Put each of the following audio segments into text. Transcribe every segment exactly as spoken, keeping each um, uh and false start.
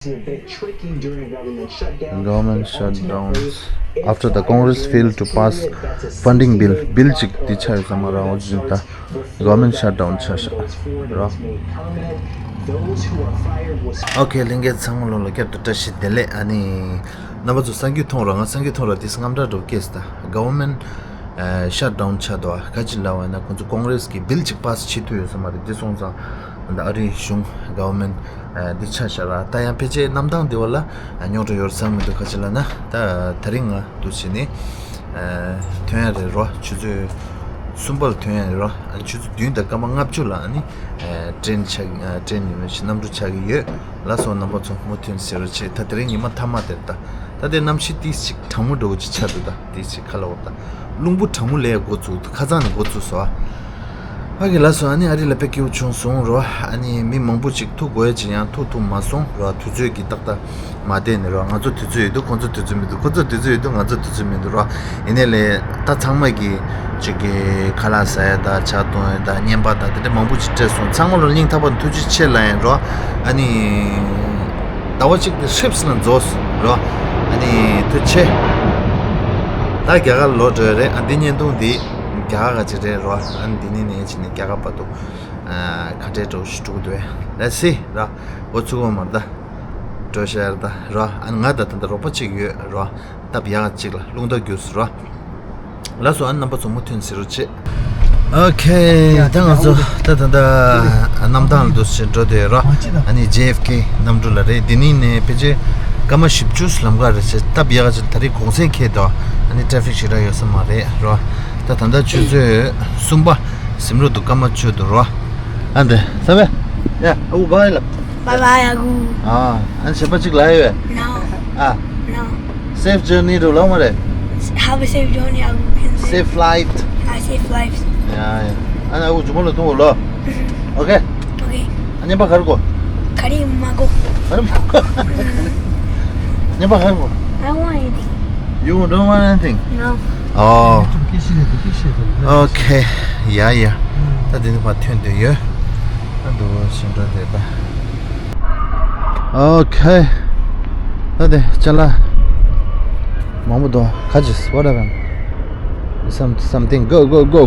Government shutdown. After the Congress failed to pass funding bill. Bill ཅིག་འདི་ཆགས་ཡོད་ས་མ་རེད། འོ་ཅི་ད་government shutdown ཆགས་ཤག་ར། Okay, ལྷན་རྒྱས་ཚང་མ་ལོ་ལ་བསྐྱར་དུ་བཀྲ་ཤིས་བདེ་ལེགས། ཨ་ནི་རྣམ་པ་ཚོ་གསར་འགྱུར་མཐོང་རོགས། ང་གསར་འགྱུར་མཐོང་རོགས། དེ་སྔ་དྲགས་འགྲོ་སྐྱེས་ད་government shutdown ཆགས་འདུག་ཨ་ག་ཅི་ལབ་པ་ཡིན་ན་ཁོང་ཚོ་Congress གི་bill ཅིག་pass བྱེད་ཐུབ་ཡོད་ས་མ་རེད། དེ་སོང་ཙང་ད་ཨ་རིའི་གཞུང་government འདི་ཆ་བཞག་ར། ད་ཡང་ཕལ་ཆེར་གནམ་ཐང་འདི་བ་ལ་རྙོག་དྲ་ཡོད་བསམ་མི་འདུག་ག་ཅི་ལབ་ན་ད་ད་རིང་ང་འདུག་བྱས་ནས་ཐོན་ཡ་རེད་རོ། ཆུ་ཚོད་གསུམ་པ་ལ་ཐོན་ཡ་རེད་རོ། ཨ་ཆུ་ཚོད་བདུན་དང་སྐར་མ་ལྔ་བཅུ་ལ་ཨ་ནི་ཏྲེན་ཆགས་ཏྲེན་ཡིན་ནམ་ཞིག་གནམ་གྲུ་ཆགས་ཀྱི་ཡོད། ལགས་སོ། རྣམ་པ་ཚོ་མུ་མཐུད་གཟིགས་རོགས་བྱེད། ད་དེ་རིང་ཉི་མ་མཐའ་མ་དེར་ད་ད་དེ་གནམ་གཤིས་ཏིས་ཅིག་གྲང་མོ་འདྲ་བོ་ཅིག་ཆགས་འདུག་ད་ཏིས་ཅིག་ཁ་ལ་འོ་ད་རླུང་བུ་གྲང་མོ་ལས་འགོ་བཙུགས་འདུག་ཁ་སང་ནས་འགོ་བཙུགས་སོ། ཨ་ཨ་གི་ལགས་སོ། ཨ་ནི་ཨ་རི་ལ་དཔེ་སྐྱིད་པོ་བྱུང་སོང་རོ། ཨ་ནི་མི་མང་པོ་ཅིག་ཐུག་དགོས་ཡ་ཅིག་ཡང་ཐུག་ཐུབ་མ་སོང་རོ། དུས་ཚོད་ཀྱི་ཏག་ཏག་མ་བསྡད་ནས་རོ། ང་ཚོ་དུས་ཚོད་ཡོད་འདུག་ཁོང་ཚོ་དུས་ཚོད་མི་འདུག་ཁོང་ཚོ་དུས་ཚོད་ཡོད་འདུག་ང་ཚོ་དུས་ཚོད་མི་འདུག་རོ། ཡིན་ནའི་ལས་ད་ཚང་མ་གི་ཅིག་གི་ཁ་ལག་ཟ་ཡ་ད་ཇ་འཐུང་ཡ་ད་བརྙན་པར་ད་དེ་འདྲ་མང་པོ་ཅིག་སྤྲད་སོང་། ཚང་མ་ལ་སྙིང་ཐག་པ་ཐུགས་རྗེ་ཆེ་ལབ་ཡིན་རོ། ཨ་ནི་ཟླ་བ་གཅིག་དེ་ཧྲིབ་སི་ལ་རྫོགས་རོ། ཨ་ནི་ཐུགས་རྗེ་ཆེ། ད་རྒྱ་གར་ལོག་འགྲོ་ཡ་རེད། ཨ་འདི་བརྙན་ཐུང་འདི་རྒྱ་གར་ག་ཅིག་རེད་རོ། ཨ་ནི་འདི་ནས་ནས་ཕྱིན་ནས་རྒྱ་གར་བར་དུ་ཁ་བྲལ་འགྲོ་ཞུ་འགྲོ་གི་འདུག་ལ་སི་ར། འགོ་ཚུགས་པ་མ་རེད་ད། འགྲོ་ཤར་ད་ར། ཨ་ང་ད་ད་ད་རོགས་པ་གཅིག་ཡོད་ར། སྟབས་ཡག་གཅིག་ལ་རླུང་རྟ་རྒྱུགས་ར། ལགས་སོ། ཨ་རྣམ་པ་ཚོ་མུ་མཐུད་གཟིགས་རོགས་བྱེད། Okay, ད་ང་ཚོ་ད་ད་ད་གནམ་ཐང་ལ་འདུག་སེ་འགྲོ་བསྡད་ཡོད་ར། ཨ་ནི་ཇེ་ཨེཕ་ཁེ་གནམ་གྲུ་ལ་རེད། འདི་ནས་ནས་ཕལ་ཆེར་སྐར་མ་བཞི་བཅུ་ལམ་ཁ་རེད་ཟེར། སྟབས་ཡག་གཅིག་ད་རེས་གུང་སེང་འཁེལ་འདུག་ཨ་ནི་ཏྲེ་ཕིག་ཞེ་དྲག་ཡོད་ས་མ་རེད་ར། ད་ད་ད་ཆུ་ཚོད་གསུམ་པ། ཟིམ་རོ་འདུག་སྐར་མ་བཅུ་འདུག་རོ། ཨ་འདྲ་ས་བས། ཡ་ཨ་ཁུ་བ་ཡ་ལ། Bye bye, ཨ་ཁུ། ཨ་ཨ་བྱས་པ་གཅིག་ལ་ཡོད། No. ཨ། No. Safe journey འགྲོ་ལ་མ་རེད། Have a safe journey, ཨ་ཁུ། Can say. Safe flight. I save lives. ཡ་ཡ། ཨ་ཨ་ཁུ་ཇུ་མོ་ལ་ཐུང་ལོ། Okay. Okay. ཨ་ཉན་པ་གར་གོ། ག་རེ་མ་གོ། གར་མ་གོ། ཉན་པ་གར་གོ། I don't want anything. You don't want anything? No. Oh. Okay. ཡ་ཡ། ད་དེ་ནི་ཕར་ཐོན་དུ་ཡོད། ད་འདུག་ཞིང་འགྲོ་བསྡད་པ། Okay. ད་དེ་ཅ་ལག་མང་པོ་འདུག་ག་ཅི། What happened? Some- something. Go, go, go.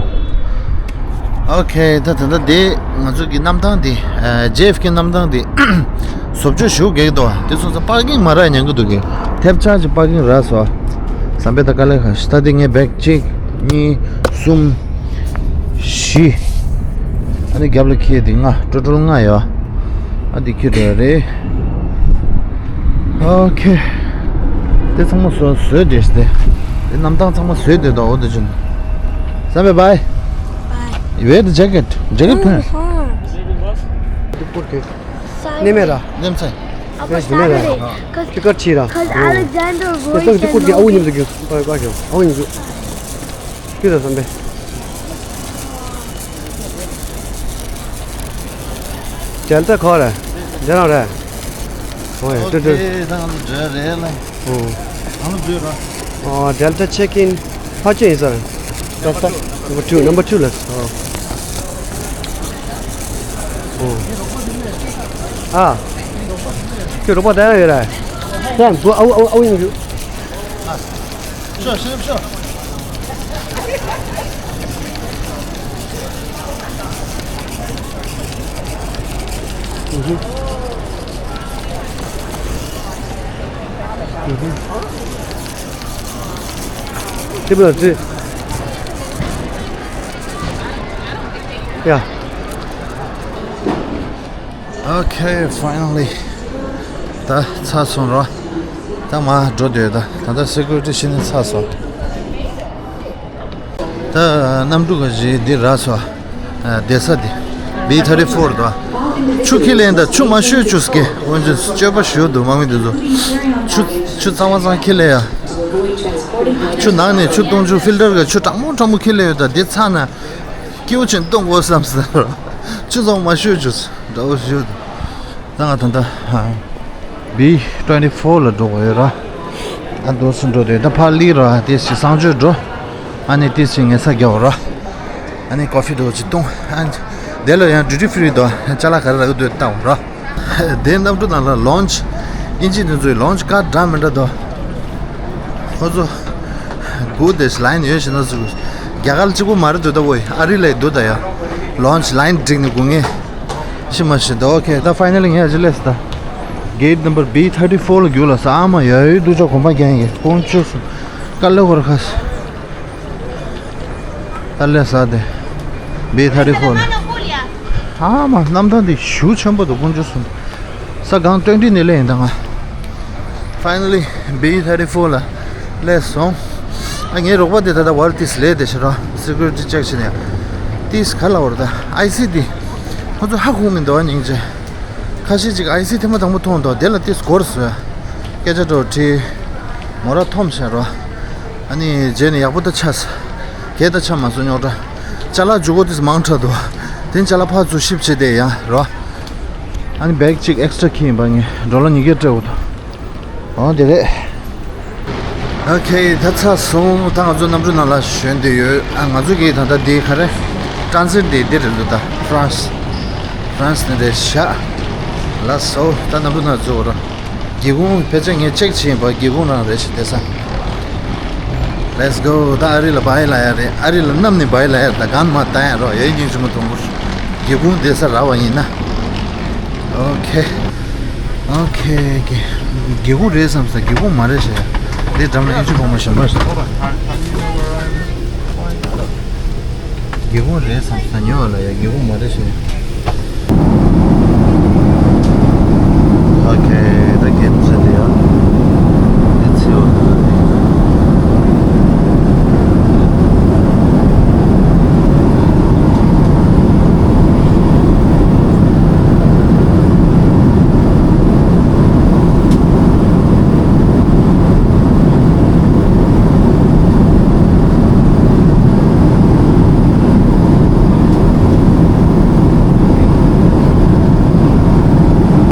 Okay. ད་ད་ད་དེ་ང་ཚོ་གི་གནམ་ཐང་དེ་ཨ་ཇེ་ཨེཕ་ཁེ་གནམ་ཐང་དེ་བཟོ་བཅོས་ཞུ་གེ་འདུག་དེ་སོང་ཙང་པར་ཀིང་མ་རག་ཉན་གི་འདུག་གི། ཐེབས་ཆག་ཅིག་པར་ཀིང་རག་སོང་། བསམ་པའི་ད་དཀའ་ལས་ཁག་ཤི། ད་དེ་ངའི་བེག་གཅིག་གཉིས་གསུམ་བཞི། ཨ་ནི་རྒྱབ་ལ་ཁྱེར་དེ་ལྔ། ཊོ་ཊལ་ལྔ་ཡོད། ཨ་འདི་ཁྱེར་འགྲོ་ཡ་རེད། Okay. དེ་ཚང་མ་བཟོས་བཟོས་བསྡད་ཤག་དེ་གནམ་ཐང་ཚང་མ་བཟོས་བསྡད་འདུག་འོ་དེ་ཅུན། བསམ་པའི་bye. Bye. Where the jacket? Jacket ཕུད། ནེ་མེ་ར། ནེམ་ཚེ། Apa Saturday? Cause, cause Alexander Roy said no. ཁྱོད་ཚོ་བསམ་པས། ཇལ་ཏ་ཁོ་རེད། ཇལ་རང་རེད། ཨོ་ཡ། ཏྲི་ཏྲི། ཨོ་ཁེ། ད་ང་ཚོ་འགྲོ་རེད་ལ། ཨོ། ང་ཚོ་འགྲོ་ར། ཨོ། ཇལ་ཏ་ཆེག་ཨིན་ཕ་ཆེ་ཡིན་ས་རེད། ཇལ་ཏ། Number two, number two ལ། ཨོ། ཨོ། ཨ། ཁྱོད་རོགས་པ་ད་ཡང་ཡོད་ར། ད་ང་ཚོ་ཨའུ་ཨའུ་ཨའུ་ཡིན་རྒྱུ། ཤོག་ཤོག་ཤོག་དེ་བས་ཙི། ཡ། Okay, finally. ད་ཚར་སོང་ར། ད་མར་འགྲོ་འདོད་ད། ད་ལྟ་སི་ཀུ་རི་ཊི་ཕྱིན་ནས་ཚར་སོང་། ད་གནམ་གྲུ་ག་ཞིག་འདི་རག་སོང་། བསྡད་ས་འདི། B thirty four དོ། ཆུ་འཁྱེར་ལེན་ད། ཆུ་མ་ཤོད་ཆུ་སྐེ། འོན་ཀྱང་སྤྱོད་པ་ཞུ་འདུག་དམག་མི་འདི་ཚོ། ཆུ་ཆུ་གཙང་མ་གཙང་འཁྱེར་ལེན་ཡ། ཆུ་ནང་ནས་ཆུ་གཏོང་ཆུ་ཕིལ་ཊར་ག་ཆུ་གྲང་མོ་གྲང་མོ་འཁྱེར་ལེན་ཡོད་ད། འདི་ཚར་ན། སྐྱིད་པོ་ཅན་གཏོང་དགོས་བསམ་ཟེར། ཆུ་ཚང་མ་ཤོད་ཆུ་འདྲ་བོ་ཞུ། ད་ང་ད་ལྟ་B twenty four ལ་འགྲོ་དགོས་ཡོད་ར། ཨ་འདུག་སེ་འགྲོ་དུས་ད་ཕར་སླེབས་ར། དེ་ཞིག་གསང་སྤྱོད་འགྲོ། ཨ་ནི་དེ་ཞིག་ངལ་གསོ་རྒྱག་ར། ཨ་ནི་ཀོ་ཕི་འདྲ་བོ་ཅིག་འཐུང་། ཨ་དེ་ལ་ཡང་ཌིའུ་ཊི་ཕི་རི་དང་ཅ་ལག་ག་རེ་རག་གི་འདུག་བལྟ་འོང་ར། དེ་གནམ་གྲུ་ནང་ལ་ལོན་ཇི་ དབྱིན་ཇི་དེ་ཚོའི་ལོན་ཆི་ཀ་འདྲ་མི་འདྲ་འདུག་ཁོ་ཚོ་སྒུག་བསྡད་ཤག་ལའིན་ཡོད་ཤག་ན་ཟུག་རྒྱ་གར་གཅིག་པོ་མ་རེད་འདུག་ད་བོ་ཨ་རི་ལ་འདུག་ད་ཡ། ལོན་ཆི་ལའིན་བསྒྲིགས་ནས་སྒུག་མཁན་ཤི་མ་ཤི་འདུག་ཨོ་ཁེ། ད་ཕའི་ནལ་ལི་ངས་ཨ་ཅི་ལས་སི་ད་གེ་ཊི་ནམ་བར་བི་ཐར་ཊི་ཕོར་ལ་རྒྱུགས་ལ་ས་ཨ་མ་ཡ་ཡོད་འདུག་ཅོག་གོམ་པ་རྒྱག་ཡིན་གི་དཀོན་མཆོག་གསུམ། དཀའ་ལས་ཁོ་ར་ཁ་ས། ད་ལས་ས་དེ་བི་ཐར་ཊི་ཕོར་ལ། ཨ་མ་གནམ་ཐང་འདི་ཞེ་པོ་ཆེན་པོ་འདུག་དཀོན་མཆོག་གསུམ། ས་སྒང་ཊུ་ཝེན་ཊི་ནས་སླེབས་ཡིན་ད་ང་། ཕའི་ནལ་ལི་བི་ཐར་ཊི་ཕོར་ལ་སླེབས་སོང་། ཨ་ངའི་རོགས་པ་དེ་ད་ལྟ་བར་ཏིས་ལས་དེ་ཤི་རོ་སི་ཀུ་རི་ཊི་ཅེག་བྱས་ནས། ཏིས་ག་ལ་བར་ད་ཨའི་སི་དེ་ཁོ་ཚོ་ཧ་གོ་མི་འདུག་ཨ་སྙིང་རྗེ། ཁ་ཤས་ཅིག་ཨའི་སི་ཐེངས་མ་དང་པོ་མཐོང་འདུག་དེ་ལ་ཏིས་སྒོར་བཟོས། སྐད་ཆ་འདྲ་བོ་དྲིས། མོ་ར་འཐོམ་ཤག་རོ། ཨ་ནི་རྗེས་ནས་ཡག་པོ་ད་ཆགས་སོང་། གས་ད་ཆགས་མ་སོང་རྙོག་དྲ། ཅ་ལག་འཇུག་སྒོ་དེ་མང་དྲགས་འདུག་དེ་ཅ་ལག་ཕར་ཚུར་ཤིབ་བྱས་ཏེ་ཡ་རོ། ཨ་ནི་བེག་གཅིག་ཨེག་སི་ཊྲ་འཁྱེར་ཡིན་པ་ངས་ཌོ་ལར་ཉིས་བརྒྱ་སྤྲད་དགོས་འདུག་ཨོ་དེ་རེད། ཨོ་ཁེ། ད་ཚར་སོང་། ད་ང་ཚོ་གནམ་གྲུ་ནང་ལ་ཞོན་བསྡད་ཡོད། ཨ་ང་ཚོ་གི་ད་ལྟ་འདི་ག་རེ། ཊྲན་སིཊ་འདི་འདི་རེད་འདུག་ད་ཧྥ་རན་སི། ཧྥ་རན་སི་ནས་རེད་ཤག་ལགས་སོ། ད་གནམ་གྲུ་ནང་འཛུལ་བ་ར། སྒེའུ་ཁུང་ཕལ་ཆེར་ངས་ཅེག་བྱས་ཡིན་པ། སྒེའུ་ཁུང་རང་རེད་ཤག་བསྡད་ས། Let's go. ད་ཨ་རི་ལ་བའི་ལ་ཡ་རེད། ཨ་རི་ལ་གནམ་ནས་བའི་ལ་ཡ་རེད། ད་གང་མ་ད་ཡ་རོ་ཡ་ཡིན་ཅི་མ་གཏོང་བར། སྒེའུ་ཁུང་བསྡད་ས་རག་པ་ཡིན་ན། ཨོ་ཁེ། ཨོ་ཁེ་ཁེ། སྒེའུ་ཁུང་རེད་བསམ་ས་སྒེའུ་ཁུང་མ་རེད་ཤག་འདི་འགྲམ་ལ་ཨེ་ཅི་གོང་མ་གཞན་པ་ཞིག་སྒེའུ་ཁུང་རེད་བསམ་ས་ཉོ་བ་ལ་ཡ་སྒེའུ་ཁུང་མ་རེད་ཤག་ཨོ་ཁེ། ད་གེམ་ཚེ་དེ་ཡང་འདི་ཚེ་བ།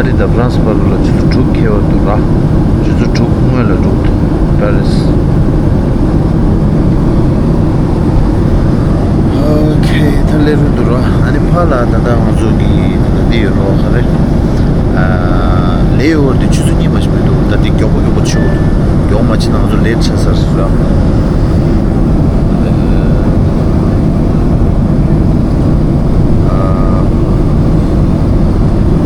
ཨ་རི་དང་ཧྥ་རན་སི་བར་ལ་ཆུ་ཚོད་དྲུག་འཁེལ་བ་འདུག་ར། ཆུ་ཚོད་དྲུག་སྔོན་ལ་འགྲོ་གི་འདུག་པེ་རིས། ཨོ་ཁེ། ད་སླེབས་རན་འདུག་ར། ཨ་ནི་ཕར་ལ་ད་ལྟ་ང་ཚོ་གི་ད་ལྟ་འདི་ཡོད་རོ་ག་རེ། ཨ་ལེ་ཨོ་ཝར་འདི་ཆུ་ཚོད་གཉིས་མ་ཞིག་མི་འདུག་ད་འདི་མགྱོགས་པོ་མགྱོགས་པོ་ཆེ་བོ་འདུག་མགྱོགས་མ་ཕྱིན་ན་ང་ཚོ་ལེ་ཊི་ཆགས་ས་རེད་ར།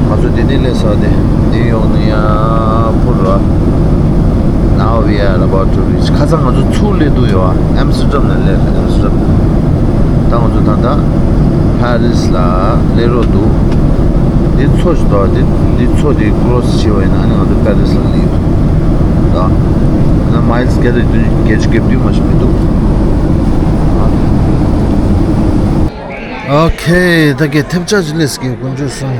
ང་ཚོ་དེ་ནས་སླེབས་ས་དེ་ནིའུ་ཡོག་ནས་ཡར་འཕུར་ར། Now we are about to reach. ཁ་སང་ང་ཚོ་ཚུར་སླེབས་དུས་ཡོད་ཨ་ཨེམ་སི་ཊར་ཌམ་ནས་སླེབས་རེད། ཨེམ་སི་ཊར་ཌམ། ད་ང་ཚོ་ད་ལྟ་ཕ་རི་སི་ལ་སླེབས་རོགས་འདུག་འདི་མཚོ་ཞིག་འདུག་འདི་འདི་མཚོ་འདི་ཀོ་རོ་སི་བྱས་པ་ཡིན་ན་ཨ་ནི་ང་ཚོ་ཕ་རི་སི་ལ་སླེབས་ཡོད། ད་ན་མའིལ་སི་བརྒྱ་དང་བདུན་བརྒྱད་ཅུ་གྱ་བདུན་མ་ཞིག་མི་འདུག་ཨོ་ཁེ། ད་གའི་ཐེབས་ཆག་ཅིག་སླེབས་ཀྱི་དཀོན་མཆོག་གསུམ།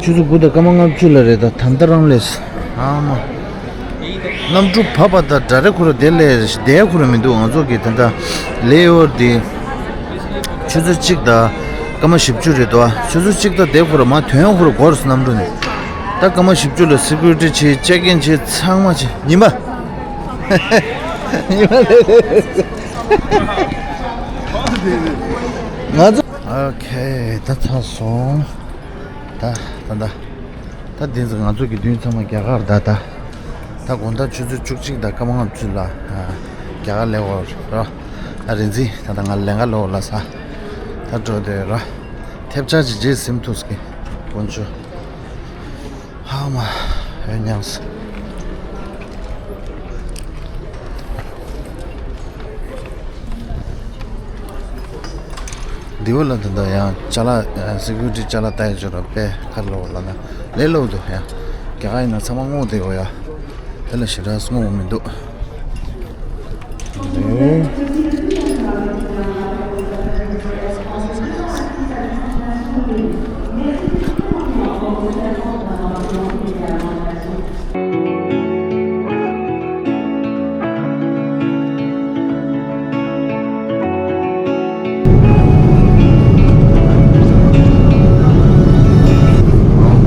ཆུ་ཚོད་དགུ་དང་སྐར་མ་ལྔ་བཅུ་ལ་རེད། ད་ད་ལྟ་རང་སླེབས། ཨ་མ། གནམ་གྲུ་བབས་པ་དང་འདྲ་རེད་ཁོ་ར། དེ་ལས་བསྡད་ཁོ་ར་མི་འདུག་ང་ཚོ་གི་ད་ལྟ་ལེ་ཨོ་ཝར་དེ་ཆུ་ཚོད་གཅིག་དང་སྐར་མ་བཞི་བཅུ་རེད་དོ། ཆུ་ཚོད་གཅིག་དང་བསྡད་ཁོ་ར་མ་ཐོན་ཁོ་ར་འགོར་སོང་གནམ་གྲུ་ནས། ད་སྐར་མ་བཞི་བཅུ་ལ་སི་ཀུ་རི་ཊི་བྱས་ཅེག་ཨིན་བྱས་ཚང་མ་བྱས་ཉི་མ། ཉི་མ་རེད་རེད། ང་ཚོ། ཨོ་ཁེ། ད་ཚར་སོང་། ད་ད་ད། ད་དེ་ཚོ་ང་ཚོ་གི་མདུན་ཚང་མ་རྒྱ་གར་ད་ད། ད་དགོང་དག་ཆུ་ཚོད་བཅུ་གཅིག་དང་སྐར་མ་ལྔ་བཅུ་ལ་ཨ་རྒྱ་གར་སླེབས་ཡོད་ར། ཨ་རིག་འཛིན་ད་ད་ང་ལེན་ག་ལོག་ལ་ས། ད་འགྲོ་བསྡད་ཡོད་ར། ཐེབས་ཆག་ཅིག་རྗེས་ཟིན་ཐུབ་ཀྱི་དཀོན་མཆོག་ཧ་མ་ཡོད་མྱངས་སོང་། འདི་བོ་ལ་ད་ལྟ་ཡང་ཅ་ལག་སི་ཀུ་རི་ཊི་ཅ་ལག་ལྟ་ཡ་ཅོ་ར་པས་ཁ་ལོ་ལ་ན་ལས་སླ་པོ་འདུག་ཡ། རྒྱ་གར་ཡིན་ན་ཚང་མ་སྔོག་བསྡད་ཡོད་ཡ། དེ་ལ་ཞེ་དྲག་སྔོག་མི་འདུག་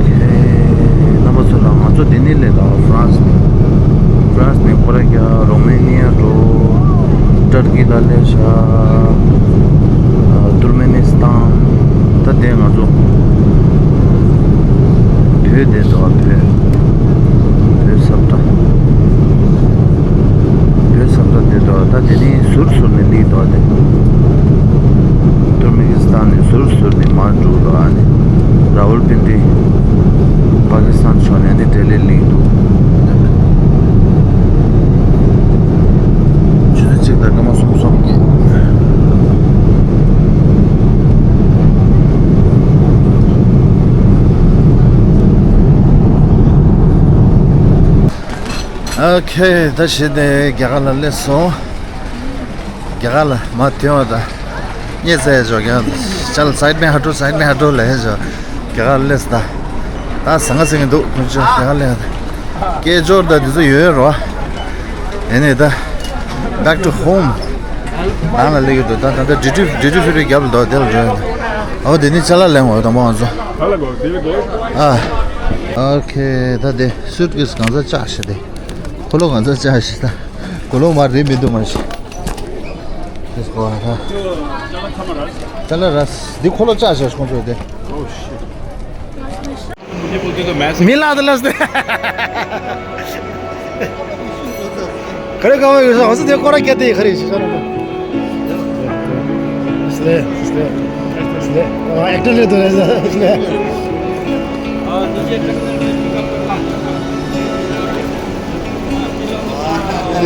རྣམ་པ་ཚོ་ལ་ང་ཚོ་འདི་ནས་སླེབས་ད་ཧྥ་རན་སི་ནས། ཧྥ་རན་སི་ནས་ཁོ་ར་རྒྱ་རོ་མེ་ནི་ཡ་འགྲོ། ཏར་ཀི་ལ་སླེབས་ཤག་ཏུར་མེ་ནི་སི་ཐན། ད་དེ་ང་ཚོ་བོད་དེ་འགྲོ་བ་བོད། ཨོ་ཁེ། ད་བྱས་ཏེ་རྒྱ་གར་ལ་སླེབས་སོང་། རྒྱ་གར་ལ་མར་ཐོན་པ་དང་། རྙེད་ཚར་ཡ་ཅོ་རྒྱ་གར་ལ། ཅལ་སའིཌ་མེ་ཧ་ཊོ། སའིཌ་མེ་ཧ་ཊོ་ལབ་ཡ་ཅོ། རྒྱ་གར་ལ་སླེབས་སོང་། ད་ཟང་ངེ་ཟིང་ངེ་འདུག་དཀོན་མཆོག་རྒྱ་གར་ལ་སླེབས་སོང་། སྐད་ཅོར་དང་དེ་ཚོ་ཡོད་རེད་བ། ཨེ་ནས་ད། Back to home། ནང་ལ་སླེབས་ཀྱི་འདུག་ད་ད་ལྟ་ཌིའུ་ཊི་ཌིའུ་ཊི་ཕི་རི་རྒྱབ་ལ་འདུག་དེ་ལ་འགྲོ་ཡ་འདུག་ཨོ་དེ་ནས་ཅ་ལག་ལེན་དགོས་དང་པོ་ང་ཚོ། ཨ། ཨོ་ཁེ། ད་དེ་སུཊ་ཀེ་སི་གང་ཚ་བཅག་ཤག་དེ། འཁོར་ལོ་གང་ཚ་བཅག་ཤག་ད། འཁོར་ལོ་མར་རེད་མི་འདུག་མ་གཞི། དེ་སྐོར་ད། ཅ་ལག་ར། འདི་འཁོར་ལོ་བཅག་ཤག་ཁོང་ཚོས་དེ། མི་ལ་དེ་ལ་སྟེ། ཁ་རེ་ག་བ་ཡོད་ས་ཧོ་སི་དེ་ཁོ་ར་སྐད་དེ་ཁ་རེ་ཤི་ཤ་ར། སླེ་སླེ་སླེ། ཨ་ཨེག་ཊར་ལེ་དོ་རེ་སླེ། ཡ།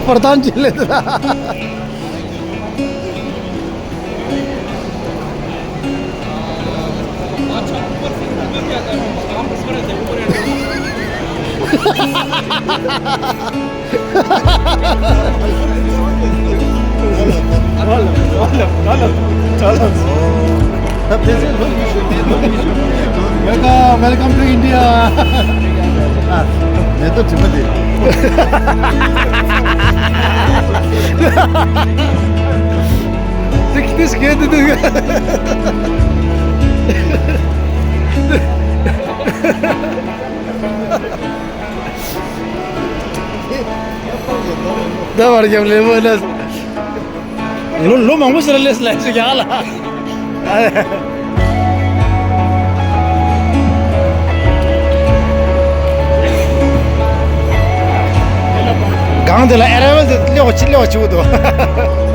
प्रधान जी ले। Welcome, welcome to India. ནས་ཏོ་དྲི་མ་དེ། ཏིག་ཏིག་སྐད་དེ་འདུག་ད་བར་རྒྱབ་ལེ་མོ་ན། ལོ་ལོ་མང་པོ་ཞིག་ལ་སླེབས་སླེབས་ཤིག་ཡག་ལ། སྒང་དེ་ལ་ཨེ་ར་ཝེལ་དེ་སླེབས་པ་ཅི་སླེབས་པ་བྱེད་འདུག